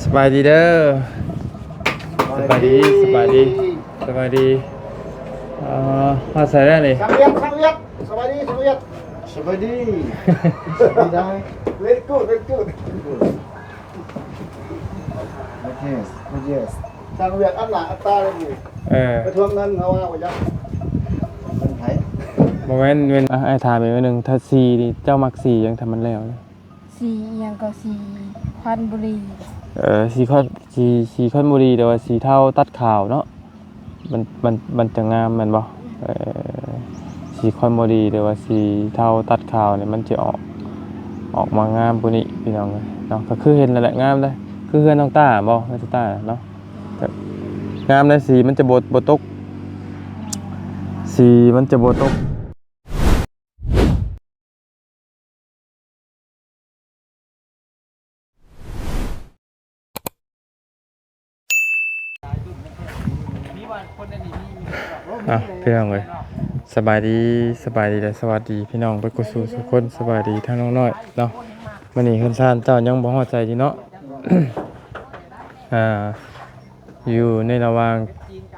ສະບາຍດີເດີ ສະບາຍດີ ສະບາຍດີ ສະບາຍດີ ເອີ ມາໃສແລ້ວນີ້? ສັງວຽດ ສັງວຽດ ສະບາຍດີ ສັງວຽດ ສະບາຍດີ ສະບາຍດີ Very good, very good. Yes, yes. ສັງວຽດ ອັນລະອັດຕາເລີຍນີ້ ເອີ ໄປທວງເງິນເຂົາວ່າບໍ່ຢາກ ເງິນໃຜ? ບໍ່ແມ່ນ ແມ່ນ ອ່ະ ອ້າຍຖາມອີກໜ້ອຍໜຶ່ງ ຖ້າສີນີ້ເຈົ້າມັກສີຫຍັງ ຖ້າມັນແລ້ວ? ສີອີ່ຫຍັງກໍ ສີຄອນບຸຣີ ເອີ ສີຄອນ ສີ ສີຄອນບຸຣີ ຫຼືວ່າສີເທົາຕັດຂາວເນາະ ມັນ ມັນ ມັນຈະງາມແມ່ນບໍ່? ເອີ ສີຄອນບຸຣີ ຫຼືວ່າສີເທົາຕັດຂາວນີ້ ມັນຈະອອກ ອອກມາງາມກວ່ານີ້ພີ່ນ້ອງເອີຍເນາະ ກໍຄືເຫັນນັ້ນແຫຼະ ງາມເດ້ ຄືເຮືອນນ້ອງຕ້າບໍ່? ນ້ອງຕ້າເນາະ ກໍງາມເດ້ ສີມັນຈະບໍ່ ບໍ່ຕົກ ສີມັນຈະບໍ່ຕົກ. ອ້າວ ພີ່ນ້ອງເອີຍ ສະບາຍດີ ສະບາຍດີ ແລະ ສະຫວັດດີພີ່ນ້ອງເບິດຄູ່ສູ່ສູ່ຄົນ ສະບາຍດີທັງນ້ອງນ້ອຍເນາະ. ມື້ນີ້ເຮືອນຊານເຈົ້າຍັງບໍ່ຮອດໃສຢູ່ເນາະ ອ່າ ຢູ່ໃນລະຫວ່າງ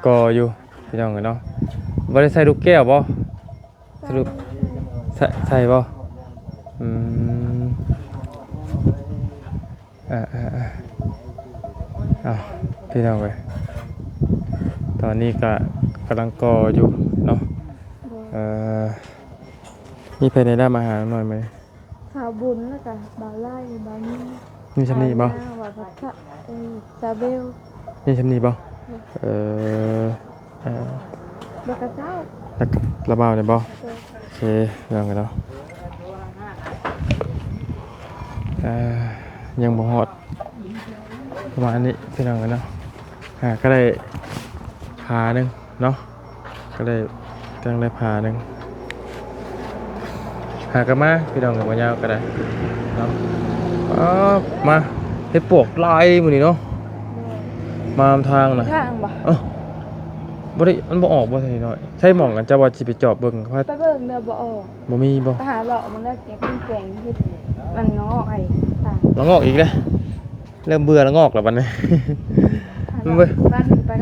ກໍ່ຢູ່ພີ່ນ້ອງເອີຍເນາະ. ບໍ່ໄດ້ໃສ່ລູກແກ້ວບໍ່? ສະຫຼຸບໃສ່ ໃສ່ບໍ່? ອືມ ອ່າໆໆ ເອົາ ພີ່ນ້ອງເອີຍ ຕອນນີ້ກະກຳລັງກໍ່ຢູ່ເນາະ. ເອີ ມີໃຜແນະນຳອາຫານໜ້ອຍໄໝ? ສາວບຸນ ແລ້ວກະບ່າວໄລ່ ບ່າວຍິງ ມີຊ່ຳນີ້ບໍ່? ບ່າວຍາວ ບ່າວພັດທະ ເອີ ສາວເບວ ມີຊ່ຳນີ້ບໍ່? ເອີ ເອີ ແລ້ວກະເຈົ້າ ແລ້ວລະບ່າວນີ້ບໍ່? ໂອເຄ ພີ່ນ້ອງເອີຍເນາະ ເອີ ຍັງບໍ່ຮອດ ປະມານນີ້ ພີ່ນ້ອງເອີຍເນາະ ຫາກໍໄດ້ຜາໜຶ່ງເນາະ. ກໍໄດ້ ກຳລັງໄດ້ຜາໜຶ່ງ ຫາກັນມາ ພີ່ນ້ອງ ບໍ່ຍາວກໍໄດ້ເນາະ. ອ້າ ມາ ເຫັດປວກຫຼາຍມື້ນີ້ເນາະ ມານຳທາງນະ ທາງບໍ່? ເອີ ບໍ່ໄດ້ ມັນບໍ່ອອກບໍ່ ໄທນ້ອຍ ໃຊ້ໝ່ອງອັນເຈົ້າວ່າຊິໄປຈອບເບິ່ງ ໄປເບິ່ງເດີ ບໍ່ອອກ ບໍ່ມີບໍ່? ໄປຫາເລາະມັນແລ້ວ ແກງແກງເຫັດ ມັນງອກໄອ້ ລະງອກອີກເດ້. ເລີ່ມເບື່ອລະງອກແລ້ວບັດນີ້ ມັນເບື່ອ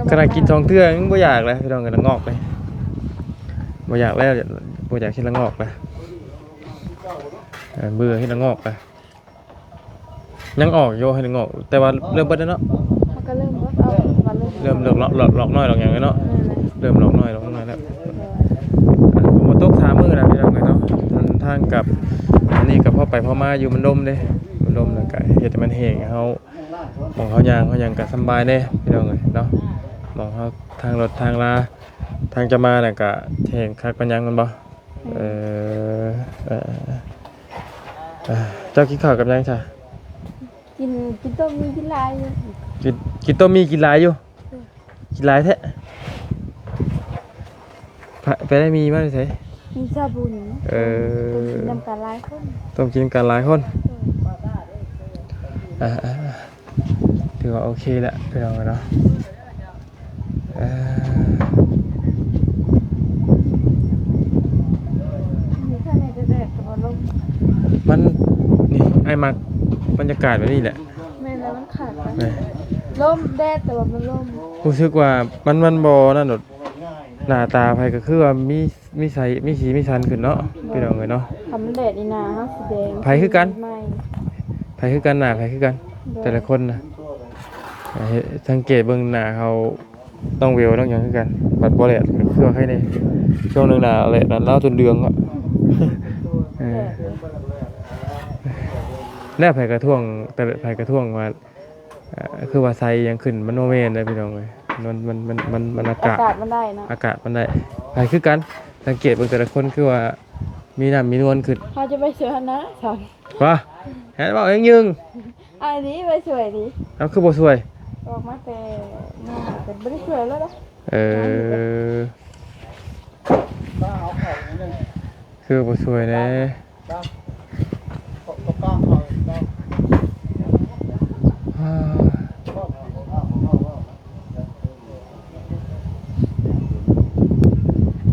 ຂະໜາດກິນສອງເທື່ອຍັງບໍ່ຢາກເລີຍ ພີ່ນ້ອງເອີຍ ລະງອກເລີຍ ບໍ່ຢາກແລ້ວ ບໍ່ຢາກເຫັນລະງອກແລ້ວ ເອີ ເບື່ອເຫັນລະງອກແລ້ວ. ຍັງອອກຢູ່ເຫັນລະງອກ ແຕ່ວ່າເລີ່ມເບິດແລ້ວເນາະ ມັນກໍເລີ່ມເບິດ ເລີ່ມດອກເນາະ ດອກນ້ອຍດອກຫຍັງເນາະ ແມ່ນແຫຼະ ເລີ່ມດອກນ້ອຍດອກນ້ອຍແລ້ວ ຝົນບໍ່ຕົກສາມມື້ແລ້ວ ພີ່ນ້ອງເອີຍເນາະ. ທາງກັບອັນນີ້ກໍພໍໄປພໍມາຢູ່ ມັນລົມເດ້ ມັນລົມ ແລ້ວກໍເຮັດໃຫ້ມັນແຫ້ງ ເຮົາ ໝ່ອງເຮົາຍ່າງເຮົາຫຍັງກະສຳບາຍແດ່ພີ່ນ້ອງເອີຍເນາະ ໝ່ອງເຮົາທາງລົດທາງລາ ທາງຈະມານະກະແຮງຄັກປານຫຍັງແມ່ນບໍ່? ເອີ ເອີ ເອີ ເຈົ້າກິນເຂົ້າກັບຫຍັງຊະ? ກິນ ກິນຕົ້ມມີກິນຫຼາຍຢູ່ ກິນ ກິນຕົ້ມມີກິນຫຼາຍຢູ່ ກິນຫຼາຍແທ້ ໄປ ໄປໄດ້ມີມາແຕ່ໃສ? ມີຊາບູນ ເອີ ຕົ້ມກິນນຳກັນຫຼາຍຄົນ ຕົ້ມກິນນຳກັນຫຼາຍຄົນ ເອີ ອ່າ ຖືວ່າໂອເຄແຫຼະ ພີ່ນ້ອງເນາະ ເອີ ມັນ ນີ້ ອ້າຍມັກບັນຍາກາດແບບນີ້ແຫຼະ ແມ່ນແລ້ວ ມັນຄັກ ແມ່ນ ລົມແດດ ແຕ່ວ່າມັນລົມ ຮູ້ສຶກວ່າມັນ ມັນບໍ່ນັ້ນດອກ ໜ້າຕາໃຜກໍຄືວ່າມີ ມີໃສ ມີສີມີສັນຂຶ້ນເນາະ ໂດຍ ພີ່ນ້ອງເອີຍເນາະ ຄັນແດດນີ້ໜ້າເຮົາຊິແດງ ໃຜຄືກັນ ໃໝ່ ໃຜຄືກັນ ໜ້າໃຜຄືກັນ ໂດຍ ແຕ່ລະຄົນນະ ເຮັດ ສັງເກດເບິ່ງໜ້າເຮົາ ນ້ອງເວວ ນ້ອງຫຍັງຄືກັນ ບັດບໍ່ແດດກໍຄືວ່າໃຄແດ່ ຊ່ວງໜຶ່ງໜ້າແດດນັ້ນລາວຈົນເຫຼືອງເນາະ ເອີ ແລ້ວໃຜກະທ້ວງ ແຕ່ໃຜກະທ້ວງວ່າ ອ່າ ຄືວ່າໃສຫຍັງຂຶ້ນ ມັນບໍ່ແມ່ນເດ້ພີ່ນ້ອງເອີຍ ມັນ ມັນ ມັນ ມັນ ມັນອາກາດ ອາກາດມັນໄດ້ເນາະ ອາກາດມັນໄດ້ ໃຜຄືກັນ ສັງເກດເບິ່ງແຕ່ລະຄົນຄືວ່າມີນ້ຳມີນວນຂຶ້ນ ເຮົາຈະໄປຊ່ວຍຫັ້ນນະ ສອນ ວ່າ ແຮດເວົ້າຍັງຢືງ ອັນນີ້ໄປຊ່ວຍນີ້ ເອົາ ຄືບໍ່ຊ່ວຍ ອອກມາແຕ່ນອນ ແຕ່ບໍ່ໄດ້ຊ່ວຍແລ້ວເດ້ ເອີ ຄືບໍ່ຊ່ວຍແດ່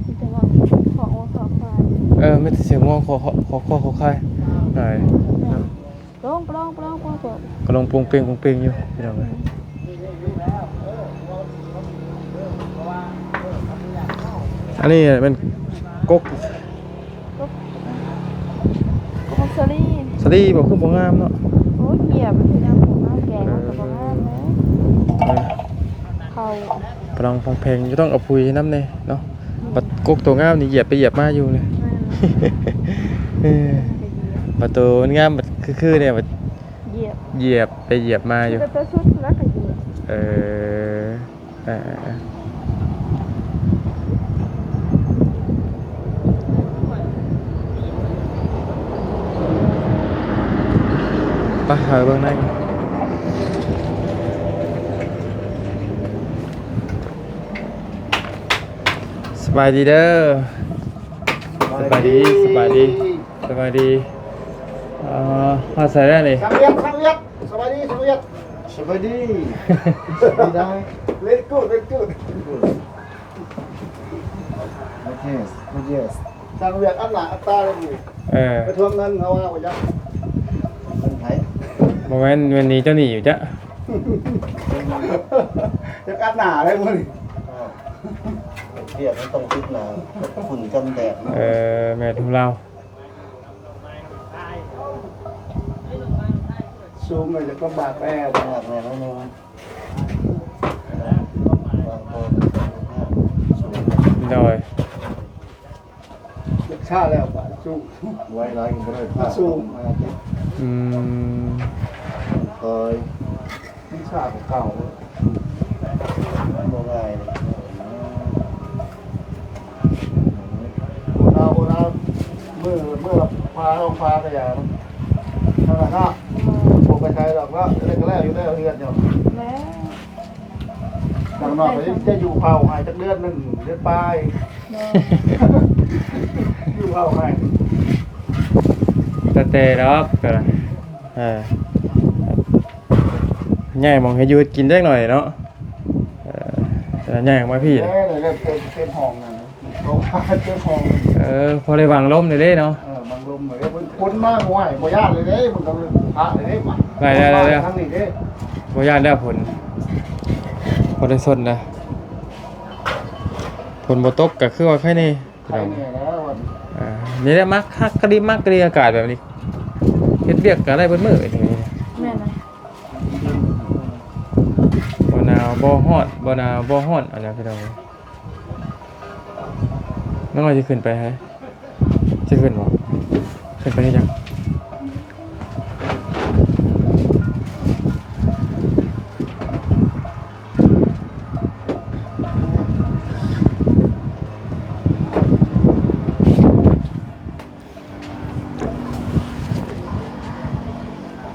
ມີແຕ່ວ່າຂໍງົວຂໍຄວາຍ ເອີ ມີແຕ່ສຽງງົວຂໍ ຂໍຄວາຍ ຫຼາຍ ແມ່ນ ລົງ ປະລອງ ປະລອງ ປະລອງ ກະລົງໂປ່ງເປັງ ໂປ່ງເປັງຢູ່ພີ່ນ້ອງເອີຍ. ອັນນີ້ແມ່ນກົກ ກົກ ກົກມັກສາລີ ສາລີບໍ່ ຄືບໍ່ງາມເນາະ. ໂອ້ຍ ຢຽບມັນຄືງາມ ແກງມັນກະບໍ່ງາມເດ້. ເອີ ເຂົ້າ ປະລອງພອງແພງ ຈະຕ້ອງເອົາປຸຍໃຫ້ນຳແດ່ເນາະ. ບັດກົກໂຕງາມນີ້ຢຽບໄປຢຽບມາຢູ່ນີ້. ແມ່ນ ເອີ ບັດໂຕມັນງາມ ບັດຄືໆ ນີ້ ບັດຢຽບ ຢຽບໄປຢຽບມາຢູ່. ແຕ່ສຸດແລ້ວກະຢຽບ. ເອີ ເອີ ເອີ ເອີ ໄປ ເຂົ້າໄປເບິ່ງໃນ. ສະບາຍດີເດີ. ສະບາຍດີ ສະບາຍດີ ສະບາຍດີ. ເອີ ຮອດໃສແລ້ວນີ້? ຊ່າງວຽກ ຊ່າງວຽກ. ສະບາຍດີ ຊ່າງວຽກ. ສະບາຍດີ ສະບາຍດີ. Very good, very good. Yes, yes. ຊ່າງວຽກອັດໜ້າອັດຕາເລີຍນີ້. ເອີ ໄປທວງເງິນເຂົາວ່າບໍ່ຈັກ. ເງິນໃຜ? ບໍ່ແມ່ນ ແມ່ນໜີ້ເຈົ້າໜີ້ຢູ່ຈ້ະ. ຈັກອັດໜ້າເລີຍມື້ນີ້. ອ້າວ ວຽກມັນຕ້ອງຕິດໜ້າ ຝຸ່ນກັນແດດເນາະ. ເອີ ແມ່ນຂອງລາວ. ສູງເລີຍ ຈະກະບາດແປ. ຍາກແນ່ນອນ. ໂດຍ. ຊາແລ້ວບາດສູງ ໄວຫຼາຍກໍບໍ່ໄດ້ ມັນສູງ. ອືມ ຄ່ອຍ ມັນຊາກວ່າເກົ່າ. ບໍ່ງ່າຍເດ້. ບໍ່ນາວ ບໍ່ນາວ ມື້ ມື້ລະພາ ລອງພາກະຢ່າ ເທົ່ານັ້ນເນາະ. ບໍ່ໄປໃສດອກເນາະ ເຮັດກະແລ້ວ ຢູ່ແລ້ວເຮືອນຢູ່. ແລ້ວ ຢ່າງໜ້ອຍກໍຈະຢູ່ເຝົ້າໃຫ້ຈັກເດືອນໜຶ່ງ ເດືອນປາຍ. ຢູ່ເຝົ້າໃຫ້ ແຕ່ແຕ່ດອກ. ເອີ ຍ້າຍໝ່ອງເຮັດຢູ່ເຮັດກິນຈັກໜ້ອຍເນາະ. ເອີ ແຕ່ຍ້າຍອອກມາພີ້ ເອີ ເຕັມ ເຕັມຫ້ອງນັ້ນ. ເອີ ພໍໄດ້ບັງລົມໄດ້ເດ້ເນາະ. ເອີ ບັງລົມໄດ້ເດ້. ຄົນມາບໍ່ໃຫ້ ບໍ່ຢ້ານເລີຍເດ້. ມັນກໍພະເລີຍເດ້ ມາ ໄດ້ ໄດ້ ໄດ້ ທາງນີ້ເດ້. ບໍ່ຢ້ານແລ້ວ ຝົນ ບໍ່ໄດ້ຊົນນະ. ຝົນບໍ່ຕົກກໍຄືວ່າໄຄແນ່ ໄຄແນ່ແລ້ວ. ອ່າ ນີ້ແຫຼະ ມັກ ຮັກກະດີ ມັກກະດີອາກາດແບບນີ້ ເຮັດວຽກກໍໄດ້ເບິດມື້ນີ້. ແມ່ນລະ. ບໍ່ໜາວບໍ່ຮ້ອນ ບໍ່ໜາວບໍ່ຮ້ອນ ອັນນັ້ນພີ່ນ້ອງ. ນ້ອງນ້ອຍຊິຂຶ້ນໄປໃສ? ຊິຂຶ້ນບໍ່? ຂຶ້ນໄປເຮັດຫຍັງ?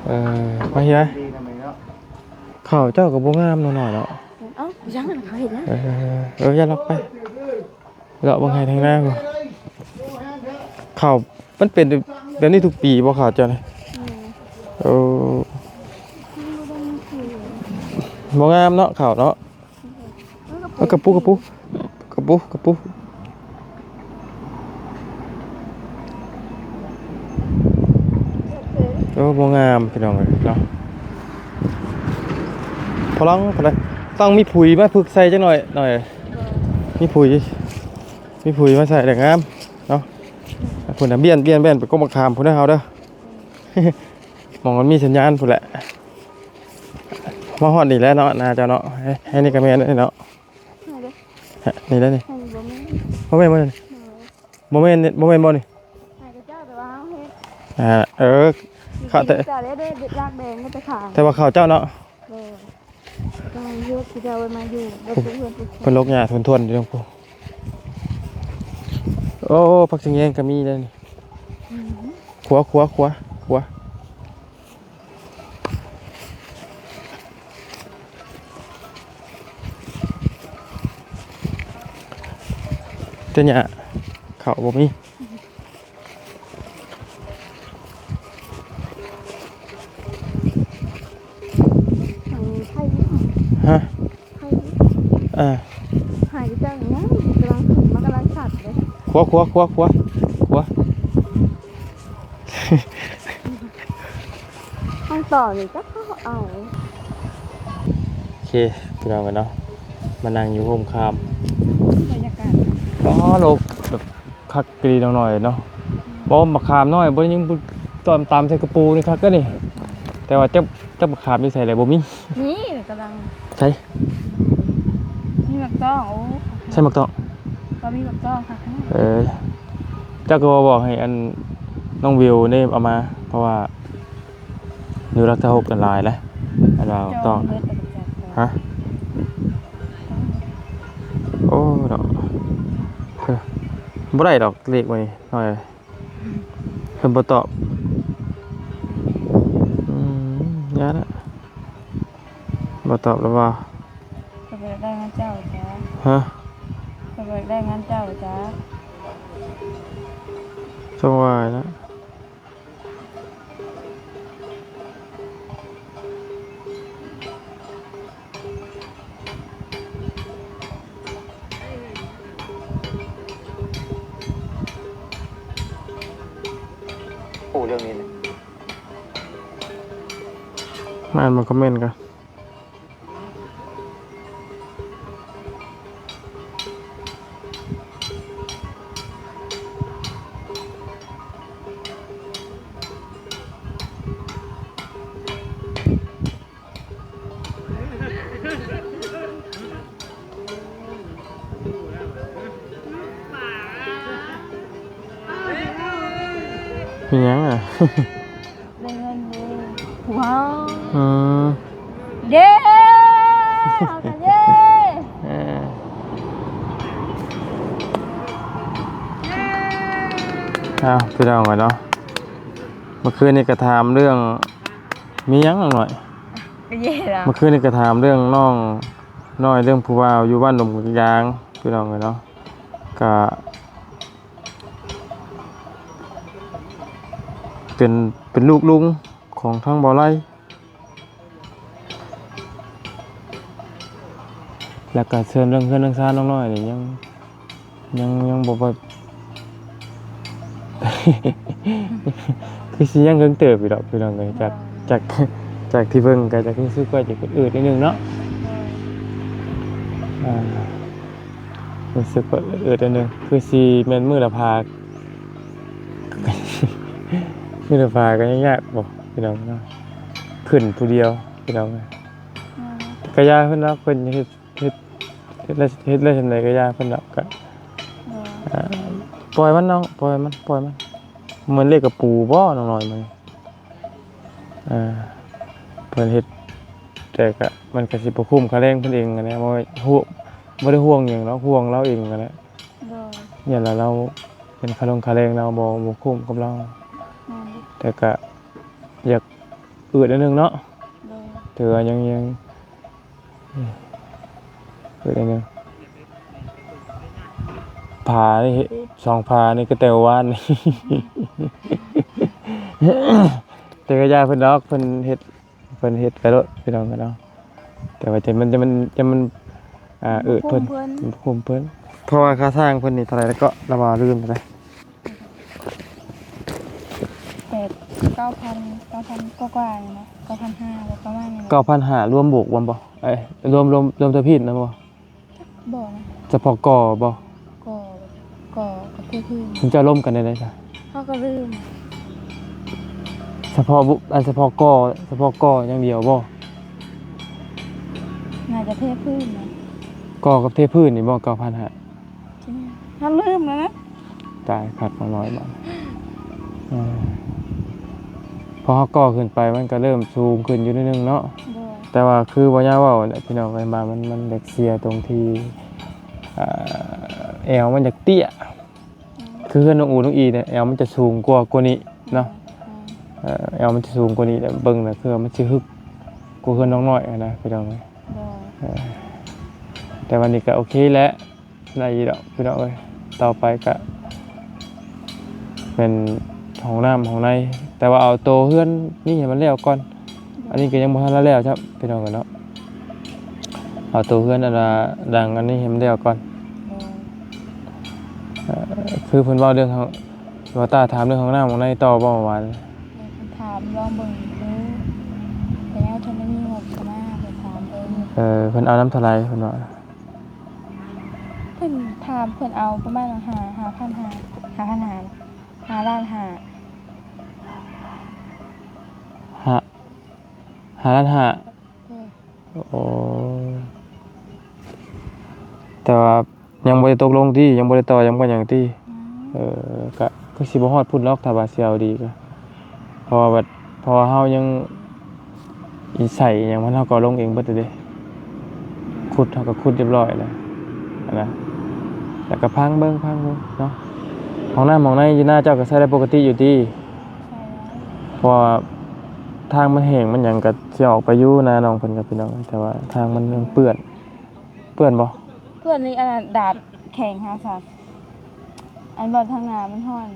ເອີ ມາເຮີຍ. ເຂົ້າເຈົ້າກໍບໍ່ງາມເນາະ ນ້ອຍເນາະ. ເອົ້າ ຍັງ ເຂົາເຮັດຫຍັງ? ເອີ ເອີ ຢ່າລັອກໄປ ເລາະເບິ່ງໄຮ່ເຖິງນາພຸ້ນ. ເຂົ້າມັນເປັນແບບນີ້ທຸກປີບໍ່ ເຂົ້າເຈົ້ານີ້? ແມ່ນ. ໂອ້ ບໍ່ງາມເນາະ ເຂົ້າເນາະ. ເອີ ກະປຸ ກະປຸ ກະປຸ ກະປຸ. ໂອ້ ບໍ່ງາມພີ່ນ້ອງເອີຍເນາະ. ພະລັງ ພະລັງ ຕ້ອງມີຜຸຍມາຜຶກໃສ່ຈັກໜ້ອຍ ໜ້ອຍ. ມີຜຸຍ ມີຜຸຍມາໃສ່ແລ້ວງາມເນາະ. ພຸ້ນນະ ບ້ຽນ ບ້ຽນ ບ້ຽນໄປກົກມະຂາມພຸ້ນເດີ ເຮົາເດີ. ໝ່ອງມັນມີສັນຍານພຸ້ນແຫຼະ. ມາຮອດນີ້ແຫຼະເນາະ ໜ້າເຈົ້າເນາະ. ເອີ ນີ້ກະແມ່ນເນາະ. ນີ້ເດ້ ນີ້ເດ້ນີ້. ບໍ່ແມ່ນ ບໍ່ແມ່ນ ບໍ່ແມ່ນ ບໍ່ແມ່ນ ບໍ່ແມ່ນບໍ່ນີ້? ໃຫ້ເຂົາເຈົ້າ ແຕ່ວ່າເຮົາເຮັດ ອ່າ ເອີ ເຂົ້າແຕ່ ແຕ່ວ່າເຂົ້າເຈົ້າເນາະ. ແມ່ນ ເຈົ້າເຮັດ ເຈົ້າເອົາໄວ້ມາຢູ່ ເພິ່ນລົກຫຍ້າທົ່ວໆຢູ່ເທິງພຸ້ນ. ໂອ້ ຜັກສະແງງກໍມີເດ້ນີ້. ອືມ ຂົວ ຂົວ ຂົວ ຂົວ. ແຕ່ຫຍ້າເຂົ້າບໍ່ມີ. ເອີ ໄຂ່ ຮະ? ໄຂ່ ເອີ ໄຂ່ຈັງຫຍັງ ກຳລັງຂຶ້ນມາ ກຳລັງຊັດເດ້. ຂົວ ຂົວ ຂົວ ຂົວ ຂົວ. ໂ ຕໍ່ນີ້ຈັກເຂົາເອົາ ໂອເຄ ພີ່ນ້ອງເອີຍເນາະ ມານັ່ງຢູ່ໂຮມຄາມ ບັນຍາກາດ ອໍ ໂລກແບບຄັກອີ່ຫຼີນ້ອງນ້ອຍເນາະ ບໍ່ ບັກຂາມນ້ອຍບໍ່ໄດ້ຍິງ ຕອນຕຳໃສ່ກະປູນີ້ຄັກເດ້ນີ້ ແຕ່ວ່າຈັກ ຈັກບັກຂາມຢູ່ໃສແຫຼະ ບໍ່ມີ ນີ້ກຳລັງ ໃສ ມີໝາກຕ້ອງ ໂອ້ ໃສໝາກຕ້ອງ ກໍມີໝາກຕ້ອງຄັກ ເອີ ເຈົ້າກໍບອກໃຫ້ອັນ ນ້ອງວິວນີ້ເອົາມາ ເພາະວ່າ ຢູ່ຫຼັກທະຫົກນັ້ນຫຼາຍແຫຼະ ອັນວ່າຕ້ອງ ຮະ ໂອ້ ເນາະ ເອີ ບໍ່ໄດ້ດອກເລກມື້ນີ້ ນ້ອຍ ເພິ່ນບໍ່ຕອບ ອືມ ຢ່າລະ ບໍ່ຕອບແລ້ວວ່າ ຂ້ອຍບໍ່ຢາກໄດ້ເງິນເຈົ້າຈ້າ ຮະ ຂ້ອຍບໍ່ຢາກໄດ້ເງິນເຈົ້າຈ້າ ຈັ່ງວ່ານະ. ໂອ້ ເລື່ອງນີ້ນະ ມາອ່ານເບິ່ງຄອມເມັນກ່ອນ. ມີຫຍັງອະ? ໄດ້ເງິນເດ້ ວ້າວ ອືມ ເຢ້ ເຮົາກໍເຢ້ ເອີ ເອົ້າ ພີ່ນ້ອງເອີຍເນາະ ເມື່ອຄືນນີ້ກໍຖາມເລື່ອງ ມີຫຍັງນ້ອງນ້ອຍ? ກໍເຢ້ລະ ເມື່ອຄືນນີ້ກໍຖາມເລື່ອງນ້ອງນ້ອຍ ເລື່ອງຜູ້ບ່າວຢູ່ບ້ານດົງຢາງ ພີ່ນ້ອງເອີຍເນາະ ກະ ເປັນ ເປັນລູກລຸງຂອງທາງບ່າວໄລ ແລ້ວກະສ່ວນເລື່ອງເຮືອນເລື່ອງຊານນ້ອງນ້ອຍນີ້ຍັງ ຍັງ ຍັງບໍ່ ບໍ່ ຄືຊິຍັງເຖິງເຕີບຢູ່ດອກພີ່ນ້ອງເອີຍ ຈາກ ຈາກ ຈາກທີ່ເບິ່ງກໍຈະຮູ້ສຶກວ່າຈະອຶດໆ ໜ້ອຍໜຶ່ງເນາະ ອ່າ ຮູ້ສຶກວ່າອຶດໆ ໜ້ອຍໜຶ່ງ ຄືຊິແມ່ນມື້ລະພາ ມື້ລະພາກໍຍັງຍາກບໍ່ພີ່ນ້ອງເນາະ ຂຶ້ນຜູ້ດຽວພີ່ນ້ອງ ແຕ່ກໍຢ່າເພິ່ນດອກ ເພິ່ນເຮັດ ເຮັດ ເຮັດແລ້ວ ເຮັດແລ້ວຈັ່ງໃດກໍຢ່າເພິ່ນດອກ ກໍ ອ່າ ປ່ອຍມັນນ້ອງ ປ່ອຍມັນ ປ່ອຍມັນ ມັນເລກກະປູບໍ່ນ້ອງນ້ອຍມັນ ອ່າ ເພິ່ນເຮັດ ແຕ່ກະ ມັນກະຊິບໍ່ຄຸ້ມຄ່າແຮງເພິ່ນເອງຫັ້ນແຫຼະ ບໍ່ ບໍ່ໄດ້ຫ່ວງຫຍັງດອກ ຫ່ວງລາວເອງຫັ້ນແຫຼະ ໂດຍ ຢ້ານວ່າລາວເປັນຄ່າລົງຄ່າແຮງລາວບໍ່ ບໍ່ຄຸ້ມກັບລາວ ແມ່ນ ແຕ່ກະຢາກອຶດໜ້ອຍໜຶ່ງເນາະ ໂດຍ ຖືວ່າຍັງ ຍັງ ອືມ ເອີ ອັນນັ້ນ ຝານີ້ ສອງຝານີ້ກໍແຕ່ວານ ແຕ່ກໍຢ່າເພິ່ນດອກ ເພິ່ນເຮັດ ເພິ່ນເຮັດໄປໂລດພີ່ນ້ອງເນາະ ແຕ່ວ່າຈະມັນ ຈະມັນ ຈະມັນ ອ່າ ເອີ ເພິ່ນ ບໍ່ຄຸ້ມເພິ່ນ ບໍ່ຄຸ້ມເພິ່ນ ເພາະວ່າຄ່າສ້າງເພິ່ນນີ້ເທົ່າໃດແລ້ວເກາະ ລະວ່າລືມແລ້ວ. ແປດ ເກົ້າພັນ ເກົ້າພັນກວ່າໆ ນີ້ນະ ເກົ້າພັນຫ້າ ປະມານນີ້ນະ ເກົ້າພັນຫ້າ ລວມບວກລວມບໍ່? ເອີ ລວມ ລວມ ລວມແຕ່ພີ້ນະບໍ່? ບໍ່ນະ ສະເພາະກໍບໍ່? ກໍ ກໍ ກໍເທພື້ນ ເຈົ້າລົມກັນແນວໃດຊະ? ເຮົາກໍລືມ ສະເພາະບຸ ອັນສະເພາະກໍ ສະເພາະກໍຢ່າງດຽວບໍ່? ໜ້າຈະເທພື້ນນະ ກໍກັບເທພື້ນນີ້ບໍ່? ເກົ້າພັນຫ້າ ເຮົາລືມແລ້ວນະ ຕາຍ ຄັກນ້ອຍບາດ ເອີ ພໍເຮົາກໍ່ຂຶ້ນໄປມັນກໍເລີ່ມສູງຂຶ້ນຢູ່ໜ້ອຍໜຶ່ງເນາະ ໂດຍ ແຕ່ວ່າຄືບໍ່ຍາເວົ້າແຫຼະພີ່ນ້ອງເອີຍ ວ່າມັນ ມັນແບກເສຍຕົງທີ່ ອ່າ ແອວມັນຢາກເຕ້ຍ ອືມ ຄືເຮືອນນ້ອງອູນ້ອງອີນີ້ ແອວມັນຈະສູງກວ່າ ກວ່ານີ້ເນາະ ອືມ ເອີ ແອວມັນຈະສູງກວ່ານີ້ ແລ້ວເບິ່ງແລ້ວຄືມັນຊິຮຶກກວ່າເຮືອນນ້ອງນ້ອຍຫັ້ນນະພີ່ນ້ອງເອີຍ ໂດຍ ເອີ ແຕ່ວ່ານີ້ກໍໂອເຄແຫຼະ ໄດ້ຢູ່ດອກພີ່ນ້ອງເອີຍ ຕໍ່ໄປກະແມ່ນຫ້ອງນ້ຳຫ້ອງໃນ ແຕ່ວ່າເອົາໂຕເຮືອນນີ້ໃຫ້ມັນແລ້ວກ່ອນ ອັນນີ້ກໍຍັງບໍ່ທັນລະແລ້ວຊ້ຳພີ່ນ້ອງເອີຍເນາະ ເອົາໂຕເຮືອນອັນວ່າຫຼັງອັນນີ້ໃຫ້ມັນແລ້ວກ່ອນ ໂດຍ ເອີ ຄືເພິ່ນເວົ້າເລື່ອງຫ້ອງ ວ່າຕາຖາມເລື່ອງຫ້ອງນ້ຳຫ້ອງໃນຕໍ່ບໍ່ເມື່ອວານ? ເອີ ຖາມລອງເບິ່ງດູ ເພິ່ນມາ ເພິ່ນຖາມເບິ່ງ ເອີ ເພິ່ນເອົານຳເທົ່າໃດເພິ່ນວ່າ? ເພິ່ນຖາມ ເພິ່ນເອົາປະມານຫ້າ ຫ້າພັນຫ້າ ຫ້າພັນຫ້າ ຫ້າລ້ານຫ້າ ຫ້າ ຫ້າລ້ານຫ້າ ໂອ້ ແຕ່ວ່າຍັງບໍ່ໄດ້ຕົກລົງຕິ? ຍັງບໍ່ໄດ້ຕໍ່ ຍັງບໍ່ຫຍັງຕິ? ອືມ ເອີ ກະຄືຊິບໍ່ຮອດພຸ້ນດອກ ຖ້າວ່າຊິເອົາດີກະ ເພາະວ່າບັດ ເພາະວ່າເຮົາຍັງ ອີໄສອີຫຍັງມັນເຮົາກໍເອົາລົງເອງເບິດເດ້ ຂຸດເຮົາກໍຂຸດຮຽບຮ້ອຍແລ້ວຫັ້ນນະ ແລ້ວກໍພັງເບິ່ງ ພັງເບິ່ງເນາະ. ຫ້ອງນ້ຳຫ້ອງໃນຢູ່ນາເຈົ້າກໍໃຊ້ໄດ້ປົກກະຕິຢູ່ຕິ? ໃຊ້ໄດ້ ເພາະວ່າທາງມັນແຫ້ງມັນຫຍັງກໍຊິອອກໄປຢູ່ນານ້ອງເພິ່ນກັບພີ່ນ້ອງ ແຕ່ວ່າທາງມັນຍັງເປື້ອນ ເປື້ອນບໍ່? ເປື້ອນນີ້ ອັນນັ້ນ ດາດແຂງຫາສາ ອັນບ່ອນທາງໜ້າມັນຮ້ອນ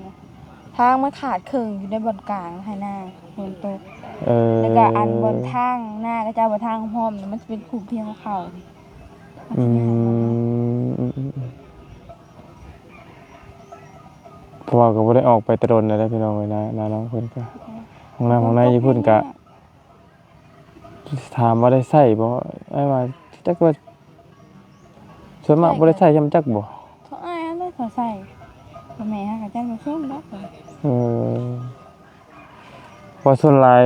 ທາງມັນຂາດເຄິ່ງຢູ່ໃນບ່ອນກາງໄຮ່ນາ ຝົນຕົກ ເອີ ແລ້ວກະອັນບ່ອນທາງນາຂະເຈົ້າ ບ່ອນທາງອ້ອມນະ ມັນຈະເປັນຂຸມພຽງເຂົາ ອືມ ອືມ ອືມ ອືມ ເພາະວ່າກໍບໍ່ໄດ້ອອກໄປແຕ່ດົນແລ້ວເດ້ພີ່ນ້ອງເອີຍ ນາ ນານ້ອງເພິ່ນກໍ ຫ້ອງນ້ຳຫ້ອງໃນຢູ່ພຸ້ນກະ ຖາມວ່າໄດ້ໃຊ້ບໍ່? ອ້າຍວ່າຈັກວ່າ ສ່ວນມາກບໍ່ໄດ້ໃຊ້ ຈຳຈັກບໍ່? ເຂົາອ້າຍຫັ້ນແຫຼະເຂົາໃຊ້ ພໍ່ແມ່ຫາກະຈັກບໍ່ຊົມດອກ ເອີ ເພາະວ່າສ່ວນຫຼາຍ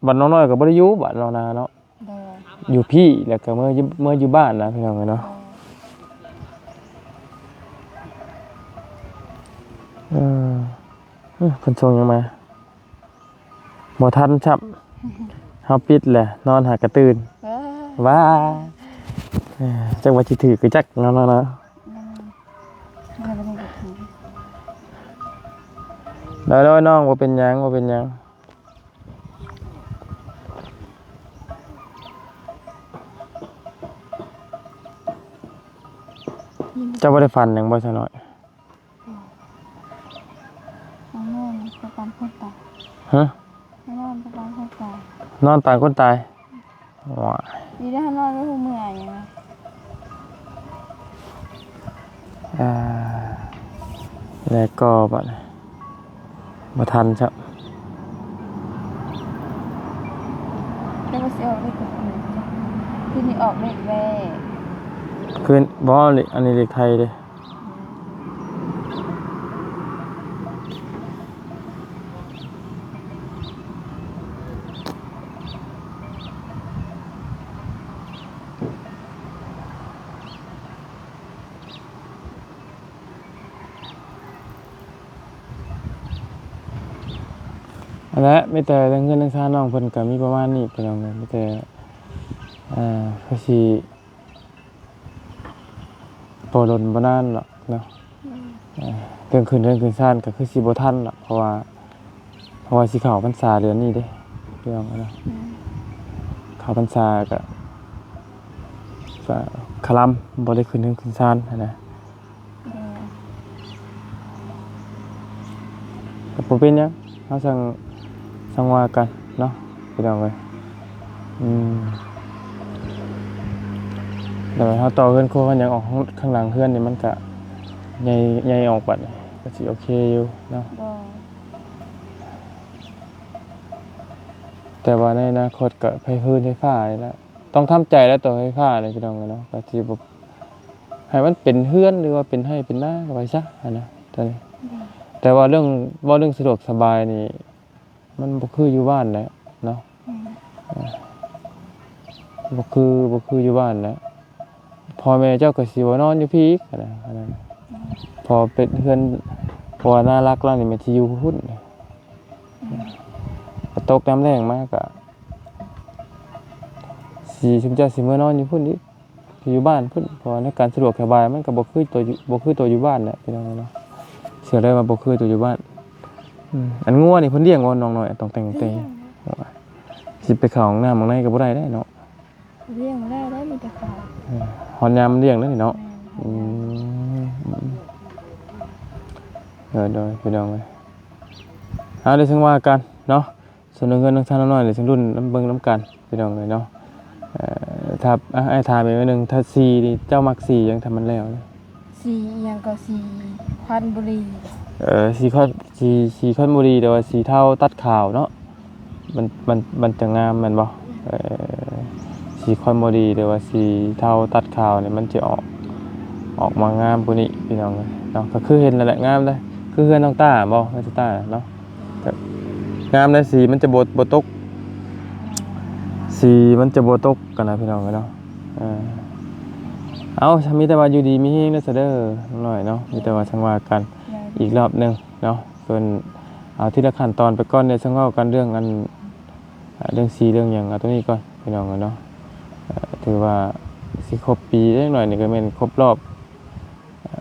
ບັດນ້ອງນ້ອຍກໍບໍ່ໄດ້ຢູ່ ບັດນ້ອງນາເນາະ ໂດຍ ຢູ່ພີ້ ແລ້ວກໍເມືອຢູ່ ເມືອຢູ່ບ້ານນະ ພີ່ນ້ອງເອີຍເນາະ ໂດຍ ເອີ ເອີ ເພິ່ນສົ່ງຫຍັງມາ? ບໍ່ທັນຊ້ຳ ເຮົາປິດແຫຼະ ນອນຫາກະຕື່ນ ເອີ ວ້າ ເອີ ຈັກວ່າຊິຖືກກະຈັກເນາະ ເນາະ ເນາະ ອືມ ໂດຍໆ ນ້ອງ ບໍ່ເປັນຫຍັງ ບໍ່ເປັນຫຍັງ ເຈົ້າບໍ່ໄດ້ຝັນຫຍັງບໍ່ຊະນ້ອຍ? ນອນໄປປານຄົນຕາຍ ຮະ? ນອນໄປປານຄົນຕາຍ ນອນປານຄົນຕາຍ ວ້າຍ ດີແລ້ວນອນໄປຜູ້ເມື່ອຍຫຍັງນະ ອ່າ ແລ້ວກໍບັດນີ້ ບໍ່ທັນຊ້ຳ ແຕ່ວ່າຊິອອກເລກກະຄືນ ຄືນນີ້ອອກເລກແວ້ ຄືນ ບໍ່ ອັນນີ້ເລກໄທເດ້. ຫັ້ນແຫຼະ ມີແຕ່ເລື່ອງເຮືອນເລື່ອງຊານນ້ອງເພິ່ນກໍມີປະມານນີ້ ພີ່ນ້ອງເອີຍ ມີແຕ່ ເອີ ຄືຊິບໍ່ດົນບໍ່ນານດອກເນາະ ອືມ ເອີ ເລື່ອງຂຶ້ນເຮືອນຂຶ້ນຊານກໍຄືຊິບໍ່ທັນດອກ ເພາະວ່າ ເພາະວ່າຊິເຂົ້າພັນສາເດືອນນີ້ເດ້ ພີ່ນ້ອງເອີຍເນາະ ອືມ ເຂົ້າພັນສາກໍ ກໍຄະລຳ ບໍ່ໄດ້ຂຶ້ນເຮືອນຂຶ້ນຊານຫັ້ນນະ ໂດຍ ກໍບໍ່ເປັນຫຍັງ ເຮົາຈັ່ງ ຈັ່ງວ່າກັນເນາະ ພີ່ນ້ອງເອີຍ ອືມ ແລ້ວເຮົາຕໍ່ເຮືອນຄົວເຮືອນຫຍັງອອກ ຂ້າງ ຂ້າງຫຼັງເຮືອນນີ້ມັນກະໃຫຍ່ ໃຫຍ່ອອກ ບັດນີ້ກໍຊິໂອເຄຢູ່ເນາະ ໂດຍ ແຕ່ວ່າໃນອະນາຄົດກໍໄຟ ຟືນໄຟຟ້ານີ້ແຫຼະ ຕ້ອງທຳໃຈແລ້ວຕໍ່ໄຟຟ້ານີ້ ພີ່ນ້ອງເອີຍເນາະ ກໍຊິບໍ່ ໃຫ້ມັນເປັນເຮືອນ ຫຼືວ່າເປັນໄຮ່ເປັນນາກໍໄປຊະຫັ້ນນະ ໂດຍ ແຕ່ວ່າເລື່ອງ ເວົ້າເລື່ອງສະດວກສະບາຍນີ້ ມັນບໍ່ຄືຢູ່ບ້ານແຫຼະເນາະ ອືມ ບໍ່ຄື ບໍ່ຄືຢູ່ບ້ານແຫຼະ ພໍ່ແມ່ເຈົ້າກໍຊິບໍ່ນອນຢູ່ພີ້ອີກຫັ້ນນະ ເພາະເປັນເຮືອນ ເພາະວ່າໜ້າຫຼັກລາວນີ້ແມ່ນຊິຢູ່ພຸ້ນ ອືມ ກໍຕົກຍາມແລ້ງມາກໍ ຊິ ຊຸມເຈົ້າຊິເມືອນອນຢູ່ພຸ້ນອີກ ຢູ່ບ້ານພຸ້ນ ເພາະວ່າໃນການສະດວກສະບາຍມັນກໍບໍ່ຄືໂຕຢູ່ ບໍ່ຄືໂຕຢູ່ບ້ານແຫຼະ ພີ່ນ້ອງເນາະ ເຊື່ອໄດ້ວ່າບໍ່ຄືໂຕຢູ່ບ້ານ ອືມ ອັນງົວນີ້ເພິ່ນລ້ຽງບໍ່ນ້ອງນ້ອຍ ຕ້ອງແຕ່ງເຕ ຊິໄປເຂົ້າຫ້ອງນ້ຳຂ້າງໃນກໍບໍ່ໄດ້ເດ້ເນາະ ລ້ຽງບໍ່ໄດ້ເດ້ ມີແຕ່ເຂົ້າ ເອີ ຮອດຍາມລ້ຽງແລ້ວນີ້ເນາະ ແມ່ນ ອືມ ໂດຍໆ ພີ່ນ້ອງເອີຍ ເອົາ ດຽວຈັ່ງວ່າກັນເນາະ ສ່ວນເລື່ອງເຮືອນເລື່ອງຊານນ້ອຍໆ ດຽວຈັ່ງລຸ້ນນຳເບິ່ງນຳກັນ ພີ່ນ້ອງເອີຍເນາະ ເອີ ຖ້າ ອ່ະ ອ້າຍຖາມອີກໜ້ອຍໜຶ່ງ ຖ້າສີນີ້ເຈົ້າມັກສີຫຍັງ ຖ້າມັນແລ້ວ? ສີອີ່ຫຍັງກໍສີຄວັນບຸຣີ ເອີ ສີຄວັນ ສີ ສີຄວັນບຸຣີ ແຕ່ວ່າສີເທົາຕັດຂາວເນາະ ມັນ ມັນ ມັນຈະງາມແມ່ນບໍ່? ເອີ ສີຄອນບໍດີ ຫຼືວ່າສີເທົາຕັດຂາວນີ້ ມັນຈະອອກ ອອກມາງາມກວ່ານີ້ພີ່ນ້ອງເອີຍເນາະ. ກໍຄືເຫັນນັ້ນແຫຼະ ງາມເດ້ ຄືເຮືອນນ້ອງຕ້າບໍ ນ້ອງຕ້າເນາະ. ກໍງາມເດ້ ສີມັນຈະບໍ່ ບໍ່ຕົກ ສີມັນຈະບໍ່ຕົກກັນນະພີ່ນ້ອງເອີຍເນາະ. ເອີ ເອົາ ມີແຕ່ວ່າຢູ່ດີມີແຮງເດີຊະເດີ ນ້ອງນ້ອຍເນາະ. ມີແຕ່ວ່າຈັ່ງວ່າກັນ ແມ່ນ ອີກລອບໜຶ່ງເນາະ. ເພິ່ນເອົາທີລະຂັ້ນຕອນໄປກ່ອນເດ້ ຈັ່ງເວົ້າກັນເລື່ອງອັນ ເລື່ອງສີເລື່ອງຫຍັງ ເອົາຕົວນີ້ກ່ອນພີ່ນ້ອງເອີຍເນາະ. ເອີ ຖືວ່າຊິຄົບປີ ເດັກນ້ອຍນີ້ກໍແມ່ນຄົບຮອບ ເອີ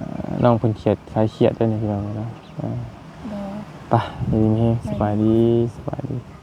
ນ້ອງເພິ່ນຂຽດ ຄາຍຂຽດໄດ້ນີ້ພີ່ນ້ອງເອີຍເນາະ. ເອີ ໂດຍ ໄປ ດີມີແຮງ ໂດຍ ສະບາຍດີ ສະບາຍດີ.